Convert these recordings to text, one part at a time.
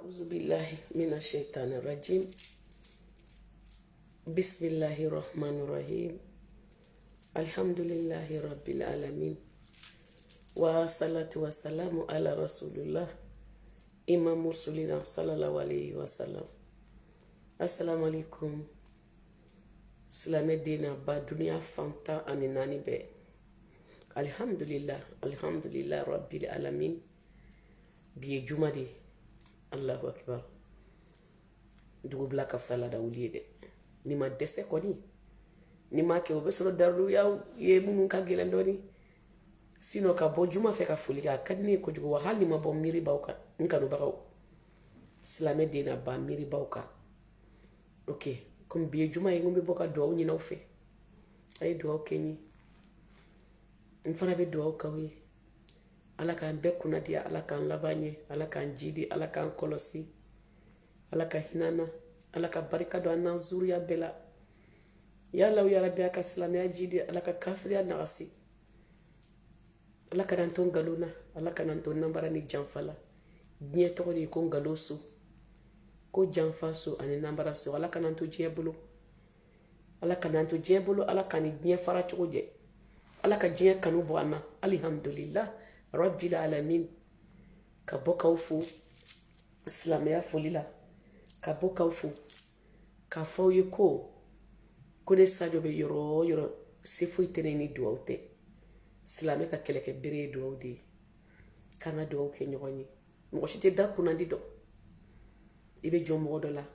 A'udhu billahi minash shaitani rajim. Bismillahir rahmanir rahim. Alhamdulillahi rabbil alamin. Wa salatu wa salamu ala rasulillah. Imam mursulina sallallahu alayhi wa sallam. Assalamu alaikum. Silamɛ den n'a ba duniya fan 14 bɛɛ. Alhamdulillah, alhamdulillah rabbil alamin. Bi ye juma de ye. Allahu akbar. Dugubila ka fisa laada wuli ye dɛ. N'i ma dɛsɛ kɔni, n'i ma kɛ o bɛ sɔrɔ daruya ye minnu ka gɛlɛn dɔɔni. Sinon ka bɔ juma fɛ ka foli kɛ a ka di ne ye kojugu wa hali ni ma bɔ miiri b'aw kan n kanubagaw. Silamɛ den n'a ba miiri b'aw kan. Ok, komi bi ye juma ye n ko n bɛ bɔ ka dugawu ɲini aw fɛ. A ye dugawu kɛ n ye. N fana bɛ dugawu k'aw ye. Ala k'an bɛɛ kunnadiya, Ala k'an laban ɲɛ, Ala k'an jidi, Ala k'an kɔlɔsi, Ala ka hinɛ an na, Ala ka barika don an n'an zuriya bɛɛ la. Ya Alahu ya Rabi, a ka silamɛya jidi, Ala ka kafiriya nagasi. Ala kana n to nkalon na, Ala kana n to nanbara ni janfa la. Diɲɛ tɔgɔ de ye ko nkalon so, ko janfa so ani nanbara so. Ala kana n to diɲɛ bolo, Ala kana n to diɲɛ bolo, Ala ka ni diɲɛ fara cogo jɛ, Ala ka diɲɛ kanu bɔ an na. Alihamudulila rabbil alamin. Ka bɔ k'aw fo silamɛya foli la, ka bɔ k'aw fo k'a fɔ aw ye ko ne Sadio bɛ yɔrɔ o yɔrɔ, se foyi tɛ ne ni duwawu tɛ. Silamɛ ka kɛlɛkɛ bere ye duwawu de ye. K'an ka duwawu kɛ ɲɔgɔn ye. Mɔgɔ si tɛ da kunnandi dɔn. I bɛ jɔn mɔgɔ dɔ la,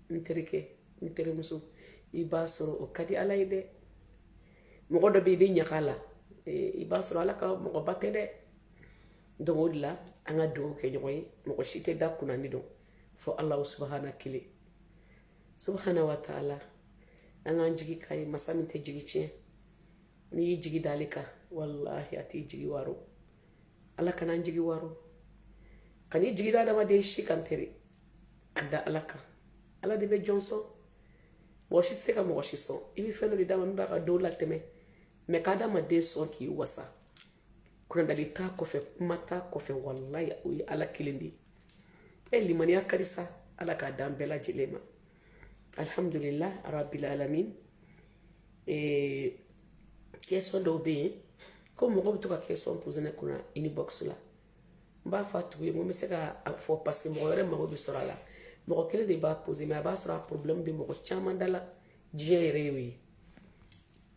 n terikɛ, n terimuso, i b'a sɔrɔ o ka di Ala ye dɛ. Mɔgɔ dɔ bɛ yen, i bɛ ɲaga la, i b'a sɔrɔ Ala ka mɔgɔba tɛ dɛ. Donc o de la an ka duwawu kɛ ɲɔgɔn ye. Mɔgɔ si tɛ da kunnandi dɔn fo Alahu subahana kelen subahana wa taala. An k'an jigi k'a ye, masa min tɛ jigi tiɲɛ. N'i y'i jigi d'ale kan, walahi a t'i jigi waro. Ala kana an jigi waro. Kan'i jigi da adamaden si kan teri, a da Ala kan. Ala de bɛ jɔn sɔn, mɔgɔ si tɛ se ka mɔgɔ si sɔn. I bɛ fɛn dɔ de d'a ma min b'a ka don latɛmɛ, mɛ k'adamaden sɔn k'i wasa, kunnadali t'a kɔfɛ, kuma t'a kɔfɛ, walahi o ye Ala kelen de ye. E limaniya ka di sa, Ala k'a d'an bɛɛ lajɛlen ma. Alhamdulillah rabbil alamin. Question dɔw bɛ yen ko mɔgɔ bɛ to ka question poser ne kunna inbox la. N b'a fɔ a tigi ye n ko n bɛ se ka a fɔ parce que mɔgɔ wɛrɛ mago bɛ sɔrɔ a la. Mɔgɔ kelen de b'a poser, mais a b'a sɔrɔ a problème bɛ mɔgɔ caman da la. Diɲɛ yɛrɛ y'o ye.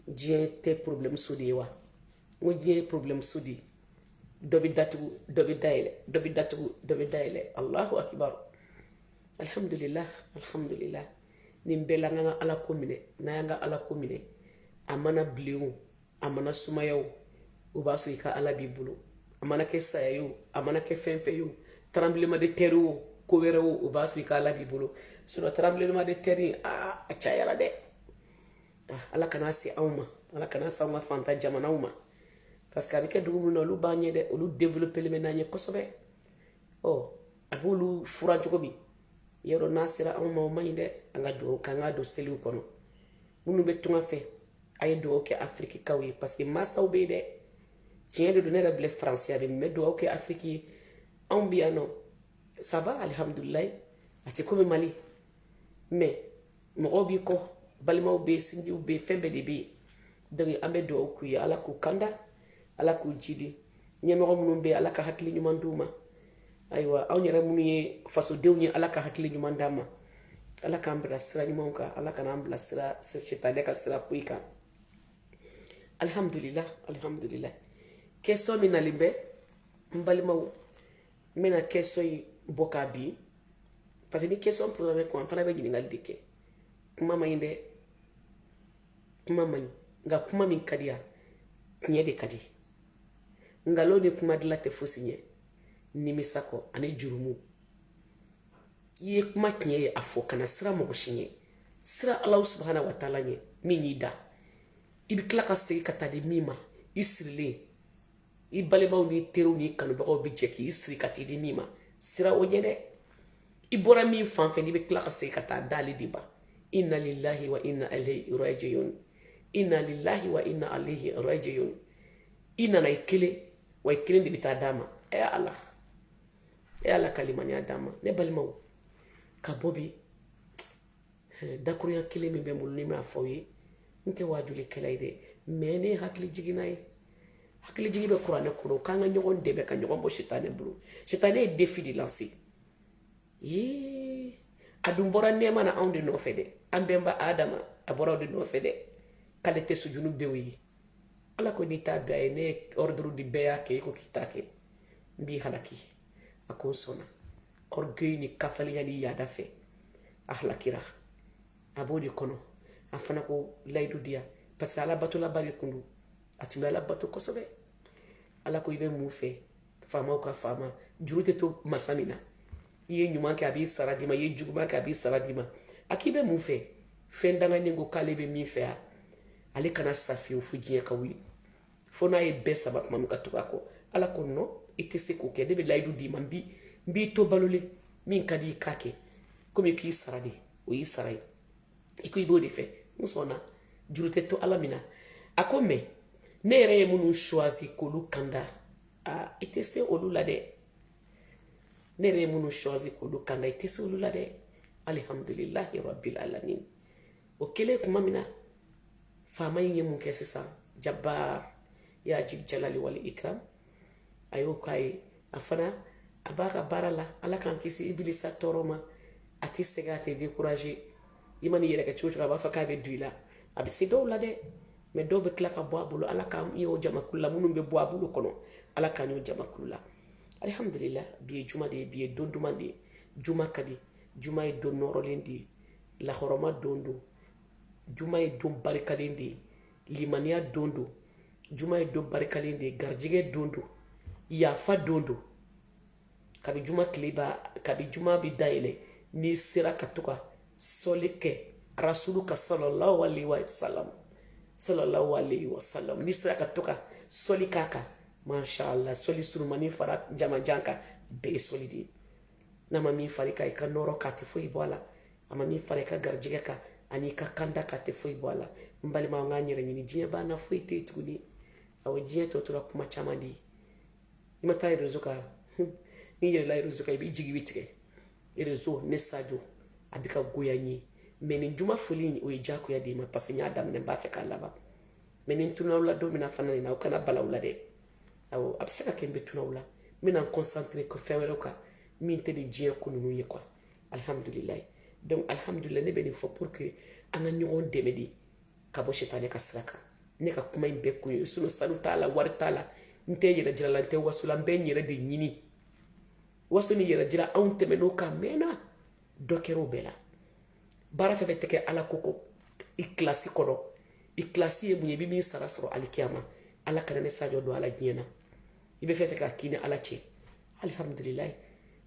Diɲɛ tɛ problème so de ye wa? N ko diɲɛ ye problème so de ye. Dɔ bɛ datugu, dɔ bɛ dayɛlɛ, dɔ bɛ datugu, dɔ bɛ dayɛlɛ. Allahu akibaru. Alhamdulillah, alhamdulillah. Nin bɛɛ la an ka Ala ko minɛ. N'an y'an ka Ala ko minɛ, a mana bilen o, a mana sumaya o, o b'a sɔrɔ i ka Ala b'i bolo. A mana kɛ saya ye o, a mana kɛ fɛn fɛn ye o, tremblement de terre o, ko wɛrɛ o, o b'a sɔrɔ i ka Ala b'i bolo. Sinon tremblement de terre, aa, a cayara dɛ. Ala kana se anw ma, Ala kana se anw ka fantan jamanaw ma, parce que a bɛ kɛ dugu min na, olu b'an ɲɛ dɛ, olu développé bɛ n'an ye kosɛbɛ. Ɔ a b'olu furan cogo min yɔrɔ, n'a sera anw ma, o man ɲi dɛ. An ka dugawu k'an ka don seliw kɔnɔ. Minnu bɛ tunga fɛ, a ye dugawu kɛ Afirikikaw ye, parce que masaw bɛ yen dɛ. Tiɲɛ de don, ne yɛrɛ bilɛ Faransi a bɛ n bɛ dugawu kɛ Afiriki ye. Anw bɛ yan nɔ, ça va, alihamudulilayi, a tɛ komi Mali, mais mɔgɔw b'i kɔ, balimaw bɛ yen, sinjiw bɛ yen, fɛn bɛɛ de bɛ yen. Donc an bɛ dugawu k'u ye, Ala k'u kanda, Ala k'u jidi. Ɲɛmɔgɔ minnu bɛ yen, Ala ka hakili ɲuman d'u ma. Ayiwa, anw yɛrɛ minnu ye fasodenw ye, Ala ka hakili ɲuman d'an ma. Ala k'an bila sira ɲumanw kan, Ala kana bila sira sitanɛ ka sira foyi kan. Alihamudulila, alihamudulila. Question min nalen bɛ, n balimaw, n bɛna question in bɔ k'a bin, parce que ni question posera ne kun, an fana bɛ ɲininkali de kɛ. Kuma man ɲi dɛ, kuma man ɲi, nka kuma min ka di yan, tiɲɛ de ka di. Nkalon ni kuma dilan tɛ fosi ɲɛ nimisa kɔ ani jurumu. I ye kuma tiɲɛ ye, a fɔ, kana siran mɔgɔ si ɲɛ, siran Alahu subahana wa taala ɲɛ min y'i da. I bɛ tila ka segin ka taa di min ma, i sirilen, i balimaw n'i teriw n'i kanubagaw bɛ jɛ k'i siri ka t'i di min ma, sira o ɲɛ dɛ. I bɔra min fan fɛ, n'i bɛ tila ka segin ka taa d'ale de ma. Inna lillahi wa inna ilayhi rajiun, inna lillahi wa inna ilayhi rajiun. I nana i kelen wa, i kelen de bɛ taa d'a ma. Ɛ Ala. E Ala ka limaniya d'an ma. Ne balimaw, ka bɔ bi, dakurunya kelen min bɛ n bolo ni n bɛna fɔ aw ye, n tɛ waajulikɛla ye dɛ, mais ne ye hakili jiginna ye. Hakili jigi bɛ kuranɛ kɔnɔ k'an ka ɲɔgɔn dɛmɛ ka ɲɔgɔn bɔ sitanɛ bolo. Sitanɛ ye défi de lancer. Ee, a dun bɔra nɛɛma na anw de nɔfɛ dɛ. An bɛnba Adama, a bɔra aw de nɔfɛ dɛ, k'ale tɛ sujunu bɛɛ ye. Ala ko n'i t'a bɛɛ ye, ne ye ordre di, bɛɛ y'a kɛ, i ko k'i t'a kɛ, n b'i halaki. A ko n sɔnna. Orgueil ni kafaliya ni yaada fɛ, a halakira. A b'o de kɔnɔ. A fana ko layidu diya, parce que Ala batolaba de kun don, a tun bɛ Ala bato kosɛbɛ. Ala ko i bɛ mun fɛ? Faamaw ka faama, juru tɛ to masa min na. I ye ɲuman kɛ, a b'i sara d'i ma. I ye juguman kɛ, a b'i sara d'i ma. A k'i bɛ mun fɛ? Fɛn danganen ko k'ale bɛ min fɛ, a ale kana sa fiyewu fo diɲɛ ka wuli, fo n'a ye bɛɛ saba tuma min ka tugu a kɔ. Ala ko non, i tɛ se k'o kɛ, ne bɛ layidu d'i ma, n b'i to balolen, min ka di i k'a kɛ, komi k'i sara de, o y'i sara ye. I ko i b'o de fɛ, n sɔnna. Juru tɛ to Ala min na. A ko mais ne yɛrɛ ye minnu choisi k'olu kanda, aa, i tɛ se olu la dɛ. Ne yɛrɛ ye minnu choisi k'olu kanda, i tɛ se olu la dɛ. Alihamudulilahi rabbil alamin. O kɛlen tuma min na, faama in ye mun kɛ sisan? Jabar ya jil jalali wali ikram, a y'o k'a ye. A fana a b'a ka baara la. Ala k'an kisi ibilisa tɔɔrɔ ma. A tɛ sɛgɛn, a tɛ décourager. I mana i yɛrɛ kɛ cogo cogo, a b'a fɔ k'a bɛ don i la. A bɛ se dɔw la dɛ, mais dɔw bɛ tila ka bɔ a bolo. Ala k'an y'o jamakulu la minnu bɛ bɔ a bolo kɔnɔ. Ala k'an y'o jamakulu la. Alihamudulila, bi ye juma de ye, bi ye don duman de ye. Juma ka di, juma ye don nɔrɔlen de ye, lahɔrɔma don don, juma ye don barikalen de ye, limaniya don don, juma ye don barikalen de ye, garijɛgɛ don don, yafa don don. Kabi juma tile ba, kabi juma bɛ dayɛlɛ, n'i sera ka to ka sɔli kɛ rasulu ka, sallallahu alaihi wa sallam, sallallahu alaihi wa sallam, n'i sera ka to ka sɔli k'a kan, masha Allah, sɔli surumani fara jamajan kan, bɛɛ ye sɔli de ye. N'a ma min fari kan, i ka nɔrɔ k'a tɛ foyi bɔ a la. A ma min fara i ka garijɛgɛ kan ani i ka kanda k'a tɛ foyi bɔ a la. N balimaw, n k'an yɛrɛ ɲini. Diɲɛ banna, foyi tɛ yen tuguni. Awɔ, diɲɛ tɔ tora kuma caman de ye. I ma taa réseau kan, n'i yɛlɛla réseau kan, i b'i jigi bɛ tigɛ. Réseau, ne Sadio, a bɛ ka goya n ye, mais nin juma foli in, o ye diyagoya de ye ma, parce que n y'a daminɛ, n b'a fɛ k'a laban. Mais ni n tununa la don min na fana, nin na, aw kana bala aw la dɛ. Awɔ, a bɛ se ka kɛ n bɛ tuna aw la, n bɛna n concentrer fɛn wɛrɛw kan min tɛ nin diɲɛ ko ninnu ye quoi. Alihamudulilayi. Donc alihamudulilayi, ne bɛ nin fɔ pour que an ka ɲɔgɔn dɛmɛ de ka bɔ sitanɛ ka sira kan. Ne ka kuma in bɛɛ kun ye, sinon sanu t'a la, wari t'a la, n tɛ yɛrɛ jira la, n tɛ waso la, n bɛ n yɛrɛ de ɲini. Waso ni yɛrɛ jira, anw tɛmɛn'o kan mɛnna, dɔ kɛra o bɛɛ la. Baara fɛn fɛn tɛ kɛ Ala ko i kilasi kɔnɔ, i kilasi ye mun ye? I bɛ min sara sɔrɔ alikiyama. Ala kana ne Sadio don ala diɲɛ na. I bɛ fɛn fɛn k'a k'i ni Ala cɛ, alihamudulilayi,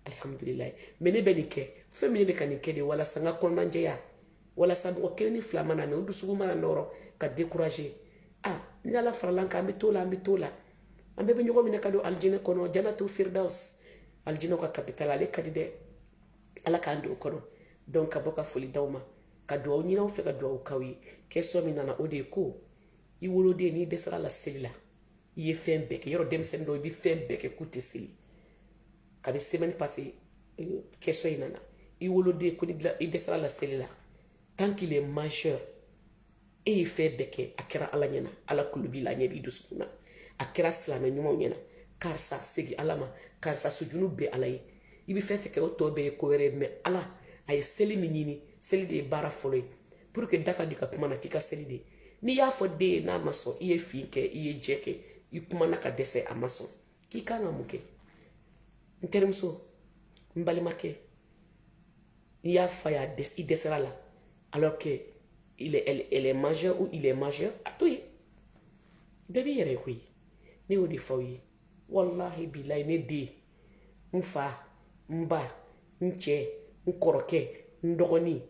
alihamudulilayi. Mais ne bɛ nin kɛ, fɛn min ne bɛ ka nin kɛ de, walasa n ka kɔnɔnajɛya, walasa mɔgɔ kelen ni fila mana mɛ, o dusukun mana nɔrɔ ka décourager. Ah, ni Ala farala an kan, an bɛ t'o la, an bɛ t'o la, an bɛɛ bɛ ɲɔgɔn minɛ ka don alijinɛ kɔnɔ, janatu firdaus, alijinɛ ka capital. Ale ka di dɛ, Ala k'an don o kɔnɔ. Donc ka bɔ ka foli d'aw ma, ka dugawu ɲini aw fɛ, ka dugawu k'aw ye. Question min nana, o de ye ko i woloden, n'i dɛsɛra la seli la, i ye fɛn bɛɛ kɛ. Yɔrɔ denmisɛnnin dɔw, i bɛ fɛn bɛɛ kɛ k'u tɛ seli. Kabi semaine passée, question in nana. I woloden ko ni i dɛsɛra la seli la, tant qu'il est majeur, e ye fɛn bɛɛ kɛ, a kɛra Ala ɲɛna, Ala kulo b'i la, a ɲɛ b'i dusukun na, a kɛra silamɛ ɲumanw ɲɛna, karisa segin Ala ma, karisa sujunu bɛ Ala ye. I bɛ fɛn fɛn kɛ, o tɔ bɛɛ ye ko wɛrɛ ye, mais Ala a ye seli min ɲini, seli de ye baara fɔlɔ ye. Pour que da ka don i ka kuma na, f'i ka seli de. N'i y'a fɔ den ye, n'a ma sɔn, i ye fin kɛ, i ye jɛ kɛ, i kumana ka dɛsɛ, a ma sɔn, k'i kan ka mun kɛ? N terimuso, n balimakɛ, n'i y'a fa y'a i dɛsɛra la, alors que il est, elle, elle est majeure ou il est majeur, a to yen. Bɛɛ b'i yɛrɛ ye koyi. Ne y'o de fɔ aw ye, walahi bilayi, ne den, n fa, n ba, n cɛ, n kɔrɔkɛ, n dɔgɔnin,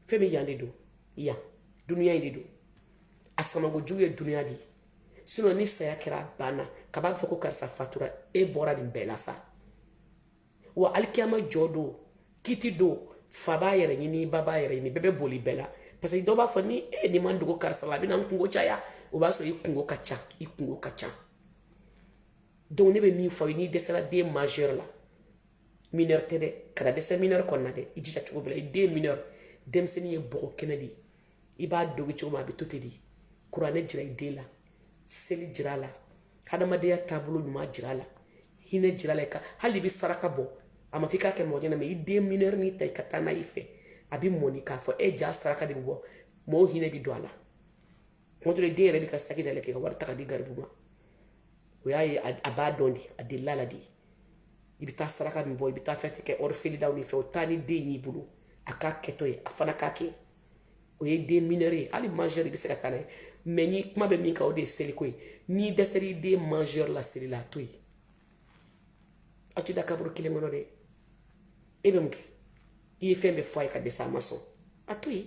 fɛn bɛ yan de don, yan dunuya in de don. A samakojugu ye dunuya de ye. Sinon ni saya kɛra, a banna. Ka b'a fɔ ko karisa fatura, e bɔra nin bɛɛ la sa. Wa alikiyama jɔ don, kiti don, fa b'a yɛrɛ ɲini, ba b'a yɛrɛ ɲini, bɛɛ bɛ boli bɛɛ la, parce que dɔw b'a fɔ ni e nin man dogo karisa la, a bɛna n kungo caya. O b'a sɔrɔ i kungo ka ca, i kungo ka ca. Donc ne bɛ min fɔ aw ye, n'i dɛsɛra den majeur la, Mineur tɛ dɛ, kana dɛsɛ mineur kɔni na dɛ. I jija cogo bɛɛ la, i den mineur, denmisɛnnin ye bɔgɔ kɛnɛ de ye. I b'a dogi cogo min, a bɛ to ten de. Kuranɛ jira i den la, seli jira a la, hadamadenya taabolo ɲuman jira a la, hinɛ jira a la. I ka hali i bɛ saraka bɔ, a ma fɔ i k'a kɛ mɔgɔ ɲɛna, mɛ i den mineur ni ta, i ka taa n'a i fɛ, a bɛ mɔni k'a fɔ e ja saraka de bɛ bɔ, mɔgɔw hinɛ bɛ don a la. Kuma dɔ la, den yɛrɛ bɛ ka saki dayɛlɛ k'i ka wari ta ka di garibu ma. O y'a ye, a b'a dɔn de, a delila la de. I bɛ taa saraka min bɔ, i bɛ taa fɛn fɛn kɛ, orphelinat ni fɛnw, taa ni den y'i bolo, a k'a kɛtɔ ye, a fana k'a kɛ. O ye den mineur ye. Hali majeur, i bɛ se ka taa n'a ye. Mɛ ni kuma bɛ min kan, o de ye seliko ye. N'i dɛsɛra i den majeur la seli la, a to yen. Aw tɛ da kaburu kelen kɔnɔ dɛ. E bɛ mun kɛ? I ye fɛn bɛɛ fɔ a ye ka dɛsɛ, a ma sɔn, a to yen.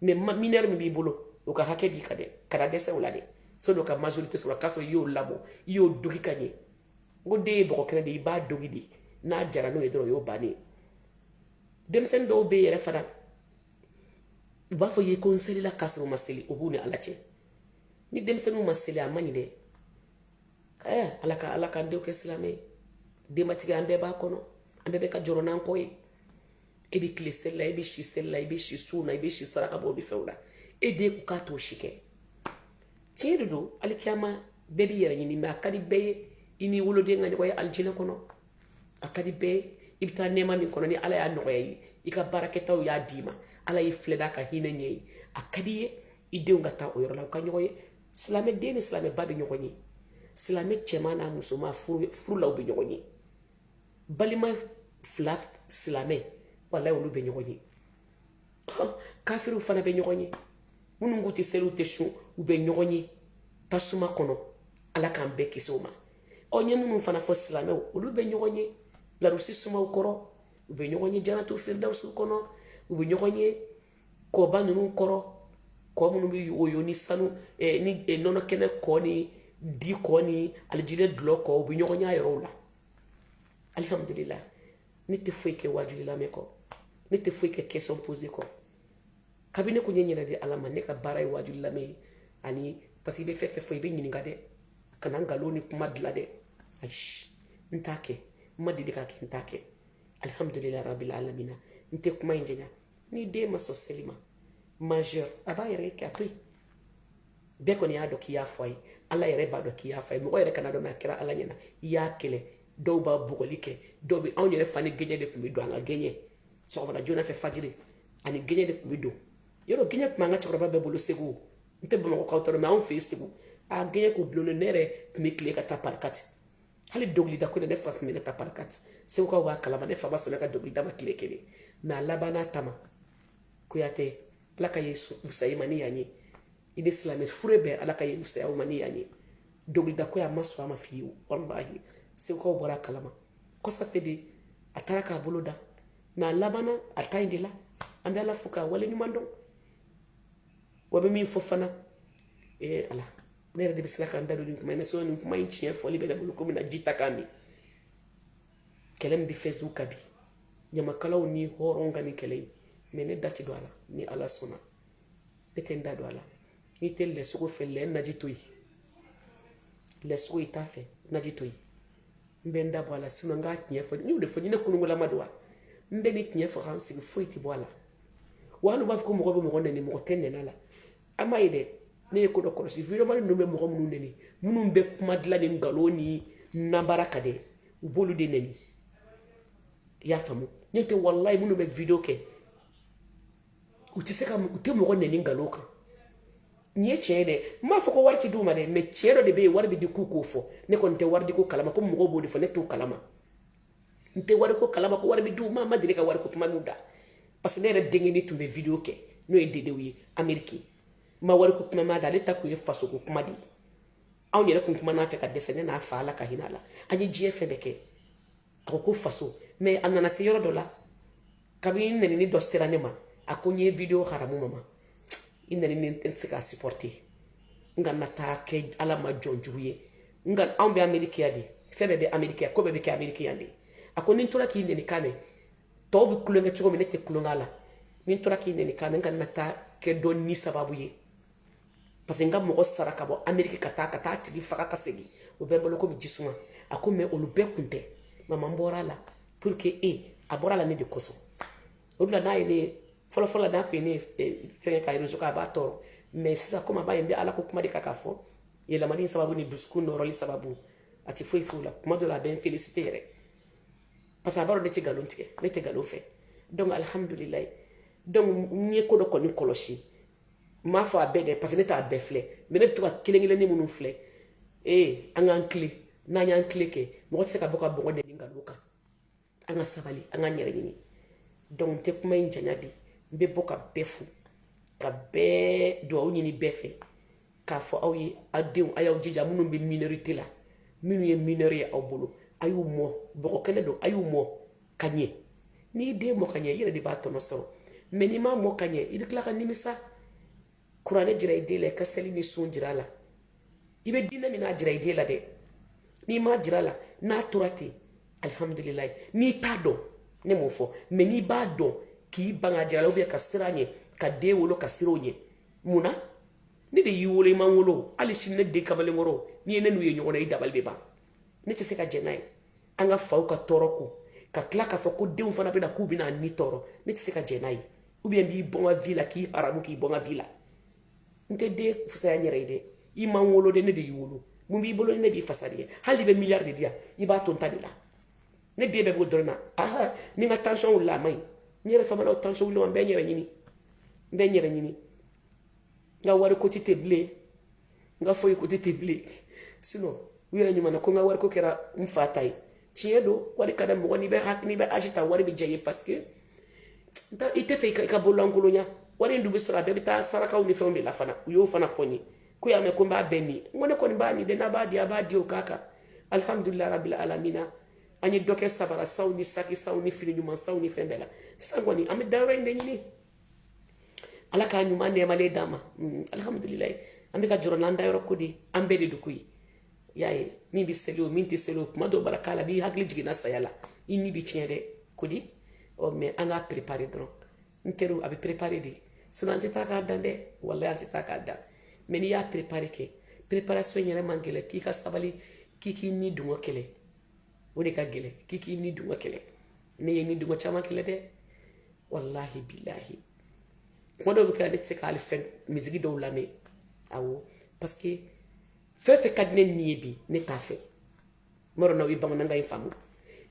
Mɛ mineur min b'i bolo, o ka hakɛ b'i kan dɛ. Kana dɛsɛ o la dɛ. Sɔnni o ka majorité sɔrɔ, k'a sɔrɔ i y'o labɔ, i y'o dogi ka ɲɛ. N ko den ye bɔgɔ kɛnɛ de ye, i b'a dogi de. N'a jara n'o ye dɔrɔn, o y'o bannen ye. Denmisɛnnin dɔw bɛ yɛrɛ fana, u b'a fɔ i ye ko n selila, k'a sɔrɔ u ma seli. O b'u ni Ala cɛ. Ni denmisɛnninw ma seli, a man ɲi dɛ. Ɛɛ, Ala ka, Ala k'an denw kɛ silamɛ ye. Denbatigi, an bɛɛ b'a kɔnɔ, an bɛɛ bɛ ka jɔrɔ n'an kɔ ye. E bɛ tile seli la, e bɛ si seli la, i bɛ si sun na, i bɛ si saraka bɔ ni fɛnw na, e den ko k'a t'o si kɛ. Tiɲɛ de don, alikiyama bɛɛ b'i yɛrɛ ɲini, mɛ a ka di bɛɛ ye i n'i woloden ka ɲɔgɔn ye alijinɛ kɔnɔ. A ka di bɛɛ ye i bɛ taa nɛɛma min kɔnɔ, ni Ala y'a nɔgɔya i ye, i ka baarakɛtaw y'a d'i ma, Ala y'i filɛ n'a ka hinɛ ɲɛ ye, a ka di i ye i denw ka taa o yɔrɔ la, u ka ɲɔgɔn ye. Silamɛ den ni silamɛ ba bɛ ɲɔgɔn ye, silamɛ cɛman n'a musoman furu la, u bɛ ɲɔgɔn ye. Balima fila silamɛ, walayi, olu bɛ ɲɔgɔn ye. Kafiriw fana bɛ ɲɔgɔn ye, minnu k'u tɛ seli, u tɛ sun, u bɛ ɲɔgɔn ye tasuma kɔnɔ. Ala k'an bɛɛ kisi o ma. Ɔ, n ye minnu fana fɔ, silamɛw, olu bɛ ɲɔgɔn ye larusi sumaw kɔrɔ, u bɛ ɲɔgɔn ye janatu firidawusu kɔnɔ, u bɛ ɲɔgɔn ye kɔba ninnu kɔrɔ, kɔ minnu bɛ woyo ni sanu ni nɔnɔ kɛnɛ kɔ ni di kɔ ni alijinɛ dulɔ kɔ, u bɛ ɲɔgɔn ye yɔrɔw la. Alihamudulila, ne tɛ foyi kɛ wajuli lamɛn kɔ, ne tɛ foyi kɛ question posée kɔ. Kabini ne ko n ye ɲɛnɛ di Ala ma, ne ka baara ye wajuli lamɛn ye. Ani parce que i bɛ fɛn fɛn fɔ, i bɛ ɲininka dɛ. Kana nkalon ni kuma dilan dɛ. Ayi, n t'a kɛ, n ma deli k'a kɛ, n t'a kɛ. Alihamudulila rabil alamina. N tɛ kuma in janya. Ni den ma sɔn seli ma, majeur, a b'a yɛrɛ kɛ, a to yen. Bɛɛ kɔni y'a dɔn k'i y'a fɔ a ye, Ala yɛrɛ b'a dɔn k'i y'a fɔ a ye. Mɔgɔ yɛrɛ kana dɔn, mɛ a kɛra Ala ɲɛna, i y'a kɛlɛ. Dɔw b'a bugɔli kɛ, dɔw bɛ anw yɛrɛ fa ni gɛɲɛ de tun bɛ don. An ka gɛɲɛ sɔgɔmada joona fɛ, fajiri, ani gɛɲɛ de tun bɛ don yɔrɔ. Gɛɲɛ tun b'an ka cɛkɔrɔba bɛɛ bolo Segu. N tɛ Bamakɔ tɔɔrɔ, mɛ anw fɛ yen Segu, a gɛɲɛ k'u bulon. Ne yɛrɛ tun bɛ tile ka taa parakati. Hali dɔnkilida ko ne fa tun bɛ ne ta parakati. Segukaw b'a kalama, ne fa ma sɔn ne ka dɔnkilida ma tile kelen. Mɛ a laban n'a ta ma, Kuyate, Ala ka ye fisaya i ma ni yan ye. I ni silamɛ fure bɛɛ, Ala ka ye fisaya ma ni yan ye. Dɔnkilida ko a ma sɔn a ma fiyewu, walahi. Segukaw bɔra a kalama kɔsa fɛ de, a taara k'a bolo da, mɛ a labanna a ta in de la. An bɛ Ala fo k'a wale ɲuman dɔn. Wa bɛ min fɔ fana, ee Ala, ne yɛrɛ de bɛ siran ka n da don nin kuma in na. Sinon nin kuma in tiɲɛ fɔli bɛ ne bolo komi na ji ta k'a min. Kɛlɛ min bɛ Facebook kan bi, ɲamakalaw ni hɔrɔnw ka nin kɛlɛ in, mɛ ne da ti don a la. Ni Ala sɔnna, ne tɛ n da don a la. N'i tɛ lɛsogo fɛ, lɛ naji to yen. Lɛsogo i t'a fɛ, naji to yen. N bɛ n da bɔ a la, sinon n k'a tiɲɛ fɔ. N y'o de fɔ, ni ne kunugolama don wa, n bɛ ni tiɲɛ fɔ k'an sigi, foyi tɛ bɔ a la. Wa hali u b'a fɔ ko mɔgɔ bɛ mɔgɔ nɛni, mɔgɔ tɛ nɛni a la. An m'a ye dɛ. Ne ye ko dɔ kɔlɔsi, vidéoman ninnu bɛ mɔgɔ minnu nɛni, minnu bɛ kuma dilan ni nkalon ni nabara ka dɛ, u b'olu de nɛni. I y'a faamu? N'o tɛ, walayi, minnu bɛ vidéo kɛ, u tɛ se ka, u tɛ mɔgɔ nɛni nkalon kan. Nin ye tiɲɛ ye dɛ. N m'a fɔ ko wari tɛ d'u ma dɛ, mɛ tiɲɛ dɔ de bɛ yen, wari bɛ di k'u k'o fɔ. Ne kɔni tɛ wari di ko kalama, ko mɔgɔw b'o de fɔ, ne t'o kalama. N tɛ wari ko kalama ko wari bɛ d'u ma. N ma deli ka wari ko kuma n'u da, parce que ne yɛrɛ denkɛni tun bɛ vidéo kɛ, n'o ye dedew ye Amérique. N ma wari ko kuma ma da. Ale ta kun ye fasoko kuma de ye. Anw yɛrɛ kun kuma n'a fɛ ka dɛsɛ, ne n'a fa, Ala ka hinɛ a la. An ye diɲɛ fɛn bɛɛ kɛ. A ko ko faso, mɛ a nana se yɔrɔ dɔ la, kabini nɛnini dɔ sera ne ma, a ko n ye vidéo haramu ma, i nɛnini, n tɛ se k'a supporter. N ka na taa kɛ Ala ma jɔn jugu ye. Nka anw bɛ Ameriki yan de, fɛn bɛɛ bɛ Ameriki yan, ko bɛɛ bɛ kɛ Ameriki yan de. A ko ni n tora k'i nɛni kan mɛn, tɔw bɛ kulonkɛ cogo min, ne tɛ kulonkɛ a la. Ni n tora k'i nɛni kan mɛn, n ka na taa kɛ dɔ ni sababu ye, parce que n ka mɔgɔ sara ka bɔ Ameriki ka taa tigi faga ka segin, o bɛɛ bolo komi jisuma. A ko mɛ olu bɛɛ kun tɛ mama, n bɔra a la. Pour que e a bɔra la ne de kosɔn. O de la n'a ye ne fɔlɔ fɔlɔ la, n'a tun ye ne fɛngɛ ka réseau kan, a b'a tɔɔrɔ. Mais sisan, komi a b'a ye n bɛ Ala ko kuma de kan k'a fɔ, yɛlɛmani sababu ni dusukun nɔrɔli sababu, a tɛ foyi foyi la. Kuma dɔ la, a bɛ n félicité yɛrɛ, parce que a b'a dɔn ne tɛ nkalon tigɛ, ne tɛ nkalon fɛ. Donc alhamdulilayi. Donc n ye ko dɔ kɔni kɔlɔsi. N m'a fɔ a bɛɛ dɛ, parce que ne t'a bɛɛ filɛ, mais ne bɛ to ka kelen kelennin minnu filɛ. Ee, an k'an tile, n'an y'an tile kɛ, mɔgɔ tɛ se ka bɔ ka bɔgɔ nɛni nkalon kan. An ka sabali, an k'an yɛrɛ ɲini. Donc n tɛ kuma in janya bi. N bɛ bɔ ka bɛɛ fo, ka bɛɛ dugawu ɲini bɛɛ fɛ, k'a fɔ aw ye, aw denw, a y'aw jija. Minnu bɛ minorité la, minnu ye mineur ye aw bolo, a y'u mɔ bɔgɔ kɛnɛ don, a y'u mɔ ka ɲɛ. N'i den mɔ ka ɲɛ, i yɛrɛ de b'a tɔnɔ sɔrɔ. Mais n'i m'a mɔ ka ɲɛ, i bɛ tila ka nimisa. Kuranɛ jira i den la, i ka seli ni sun jira a la. I bɛ diinɛ min n'a jira i den la dɛ, n'i m'a jira a la, n'a tora ten, alihamudulilayi. N'i t'a dɔn, ne m'o fɔ, mais n'i b'a dɔn k'i ban ka jira a la, ou bien ka siran ɲɛ, ka den wolo ka siran o ɲɛ. Mun na ne de y'i wolo, i ma n wolo? Hali sini, ne den kamalenkɔrɔ, n'i ye ne n'u ye ɲɔgɔn na, i dabali bɛ ban. Ne tɛ se ka jɛn n'a ye. An ka faw ka tɔɔrɔ ko ka tila k'a fɔ ko denw fana bɛna k'u bɛna ni tɔɔrɔ, ne tɛ se ka jɛn n'a ye. Ou bien b'i bɔ n ka vie la, k'i haramu, k'i bɔ n ka vie la. N tɛ den fisaya n yɛrɛ ye dɛ. I ma n wolo dɛ, ne de y'i wolo. Mun b'i bolo ni ne b'i fasa de ye? Hali i bɛ miliyari de di yan, i b'a to n ta de la. Ne den bɛɛ b'o dɔrɔn na. Aha, ni n ka tension wulila, a ma ɲi. N yɛrɛ famana o tension wuli ma. N bɛ n yɛrɛ ɲini, n bɛ n yɛrɛ ɲini. N ka wari ko tɛ bilen, n ka foyi ko tɛ bilen. Sinon u yɛrɛ ɲuman na ko n ka wariko kɛra n fa ta ye. Tiɲɛ don, wari ka di mɔgɔ. N'i bɛ âge ta, wari bɛ diya i ye, parce que i tɛ fɛ i ka bololankolonya. Wari in dun bɛ sɔrɔ, a bɛɛ bɛ taa sarakaw ni fɛnw de la fana. U y'o fana fɔ n ye ko y'a mɛn ko n b'a bɛɛ nin. N ko ne kɔni b'a nin dɛ, n'a b'a di, a b'a di o k'a kan. Alihamudulilayi rabil alamina. An ye dɔ kɛ sabara sanw ni saki sanw ni fini ɲuman sanw ni fɛn bɛɛ la. Sisan kɔni, an bɛ dayɔrɔ in de ɲini. Ala k'a ɲuman nɛɛmalen d'an ma. Alihamudulilayi, an bɛ ka jɔrɔ n'an dayɔrɔ ko de. An bɛɛ de don koyi. I y'a ye, min bɛ seli o, min tɛ seli o, kuma dɔw bara k'a la, n'i hakili jiginna saya la, i ni bɛ tiɲɛ dɛ. Ko di ɔ? Mais an k'a préparer dɔrɔn, n teriw. A bɛ préparer de, sinon an tɛ taa k'a dan dɛ. Walayi, an tɛ taa k'a dan. Mais n'i y'a préparer kɛ, préparation yɛrɛ man gɛlɛn. K'i ka sabali, k'i k'i ni dungɔ kɛlɛ, o de ka gɛlɛn. K'i k'i ni dungɔ kɛlɛ. Ne ye ni dungɔ caman kɛlɛ dɛ, walahi bilahi. Kuma dɔw bɛ kɛ, ne tɛ se k'ale fɛn misigi dɔw lamɛn. Awɔ, parce que fɛn fɛn ka di ne ni ye bi, ne t'a fɛ. N b'a dɔn n'aw ye bamanankan in faamu.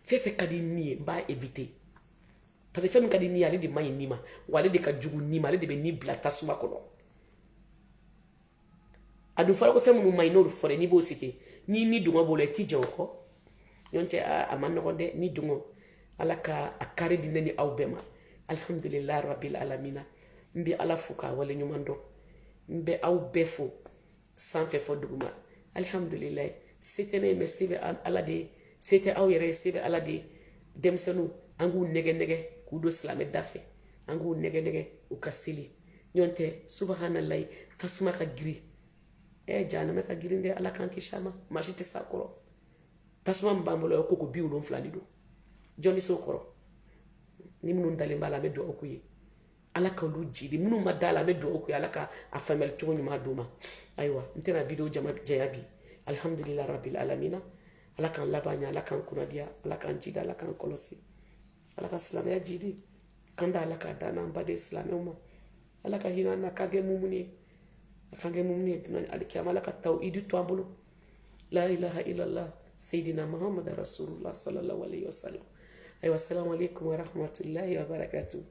Fɛn fɛn ka di ni ye, n b'a éviter, parce que fɛn min ka di ni ye, ale de man ɲi ni ma, wa ale de ka jugu ni ma, ale de bɛ ni bila tasuma kɔnɔ. A dun fɔra ko fɛn minnu man ɲi, n'olu fɔra, n'i b'o cité, n'i ni dungɔ b'o la, i t'i jɛ o kɔ. Ɲɔgɔn cɛ, a ma nɔgɔn dɛ. Ni dungɔ, Ala ka a kari di ne ni aw bɛɛ ma. Alihamudulilayi rabil alamina. N bɛ Ala fo k'a wale ɲuman dɔn. N bɛ aw bɛɛ fo sanfɛ fɔ duguma. Alihamudulilayi. Se tɛ ne ye, mais se bɛ Ala de ye. Se tɛ aw yɛrɛ ye, se bɛ Ala de ye. Denmisɛnninw, an k'u nɛgɛ nɛgɛ k'u don silamɛ da fɛ. An k'u nɛgɛ nɛgɛ u ka seli. Ɲɔgɔn tɛ, subahanallahi, tasuma ka girin, ɛ jahanama ka girin dɛ. Ala k'an kisi a ma. Maa si tɛ s'a kɔrɔ. Tasuma min b'an bolo, ko 70 de don. Jɔn bɛ s'o kɔrɔ? Ni minnu dalen b'a la, an bɛ dugawu k'u ye, Ala ka olu jidi. Minnu ma da la, an bɛ dugawu k'u ye, Ala ka a faamuyali cogo ɲuman d'u ma. Ayiwa, n tɛna vidéo jama janya bi. Alhamdulilah rabil alamina. Ala k'an laban ɲɛ, Ala k'an kunnadiya, Ala k'an jidi, Ala k'an kɔlɔsi, Ala ka silamɛya jidi kan da, Ala k'a da n'an baden silamɛw ma. Ala ka hinɛ an na, k'an kɛ mumuni ye, a k'an kɛ mumuni ye dunan alikiyama. Ala ka taw idi to an bolo. La ilaha illallah, sayyidina Muhammad rasulullah sallallahu alaihi wasallam. Ayiwa, assalamu alaikum wa rahmatullahi wa barakatuh.